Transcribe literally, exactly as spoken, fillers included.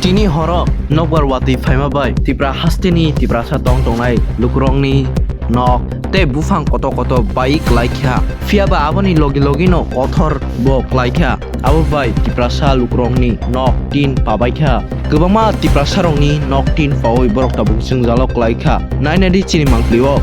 Tini horo nokbar watwi phaima bai Tipra hasteni Tiprasa tong tongnai lukurokni nok tei buphang kotor kotor bai kwlai kha. Phiya ba aboni logi logino kothor bo kwlai kha. Abo bai Tiprasa lukurokni nok tin pabai kha. Kwbangma Tiprasarokni nok tin paui borok tabuk jwngjalo kwlai kha. Nainadi chini mangpli-o.